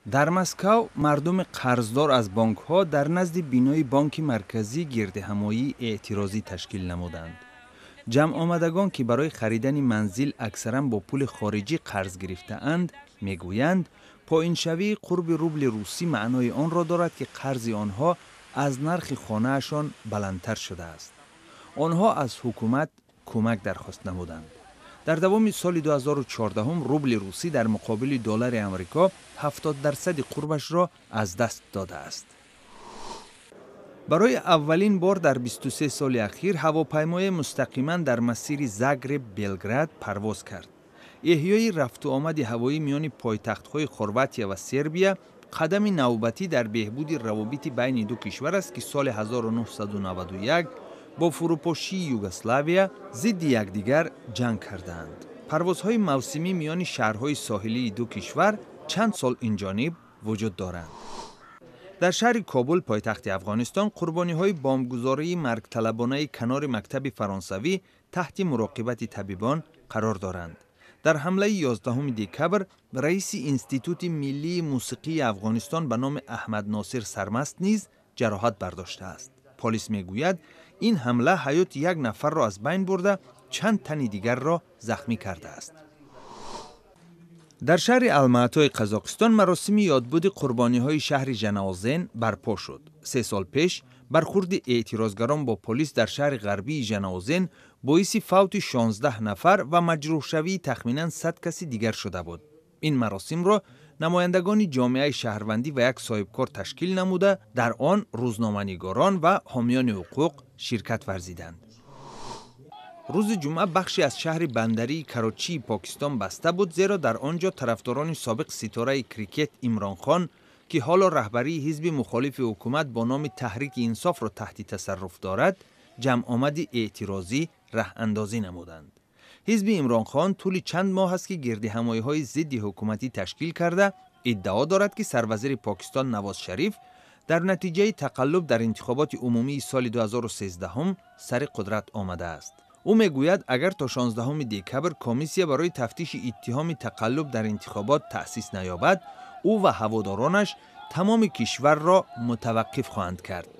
Дар Москав мардуми қарздор аз бонкҳо дар назди бинои Бонки Марказӣ гирдиҳамоии эътирозӣ ташкил намуданд. Ҷамъомадагон, ки барои харидани манзил аксаран бо пули хориҷӣ қарз гирифтаанд, мегӯянд, поиншавии қурби рубли русӣ маънои онро дорад, ки қарзи онҳо аз нархи хонаашон баландтар шудааст. Онҳо аз ҳукумат кӯмак дархост намуданд. Дар давоми соли 2014 рубли русӣ дар муқобили доллари Амрико 70 дарсади қурбашро аз даст додааст. Барои аввалин бор дар 23 соли ахир ҳавопаймое мустақиман дар масири Загреб Белград парвоз кард. Эҳёи рафтуомади ҳавоӣ миёни пойтахтҳои Хорватия ва Сербия қадами навбатӣ дар беҳбуди равобити байни ду кишвар аст, ки соли 1991 бо фурӯпошии Югославия зидди якдигар ҷанг кардаанд. Парвозҳои мавсимӣ миёни шаҳрҳои соҳилии ду кишвар чанд сол инҷониб вуҷуд доранд. Дар шаҳри Кобул, пойтахти Афғонистон, қурбониҳои бомбгузории маргталабонаи канори мактаби фаронсавӣ таҳти муроқибати табибон қарор доранд. Дар ҳамлаи 11 декабр раиси Институти миллии мусиқии Афғонистон ба номи Аҳмад Носир Сармаст низ ҷароҳат бардоштааст. Полис мегӯяд, ин ҳамла ҳаёти як нафарро аз байн бурда, чанд тани дигарро захмӣ кардааст. Дар шаҳри Алмаатои Қазоқистон маросими ёдбуди қурбониҳои шаҳри Жанаозен барпо шуд. 3 сол пеш бархурди эътирозгарон бо полис дар шаҳри ғарбии Жанаозен боиси фавти 16 нафар ва маҷрӯҳшавии тахминан 100 каси дигар шуда буд. Ин маросимро намояндагони ҷомеаи шаҳрвандӣ ва як соҳибкор ташкил намуда, дар он рӯзноманигорон ва ҳомиёни ҳуқуқ ширкат варзиданд. Рӯзи ҷумъа бахше аз шаҳри бандарии Карочии Покистон баста буд, зеро дар он ҷо тарафдорони собиқ ситораи крикет Имронхон, ки ҳоло раҳбарии ҳизби мухолифи ҳукумат бо номи Таҳрики Инсофро таҳти тасарруф дорад, ҷамъомади эътирозӣ раҳандозӣ намуданд. Ҳизби Имронхон тӯли чанд моҳ аст, ки гирдиҳамоиҳои зидди ҳукуматӣ ташкил карда, иддао дорад, ки сарвазири Покистон Навоз Шариф дар натиҷаи тақаллуб дар интихоботи умумии соли 2013 сари қудрат омадааст. Ӯ мегӯяд, агар то 16 декабр комиссия барои тафтиши иттиҳоми тақаллуб дар интихобот таъсис наёбад, ӯ ва ҳаводоронаш тамоми кишварро мутаваққиф хоҳанд кард.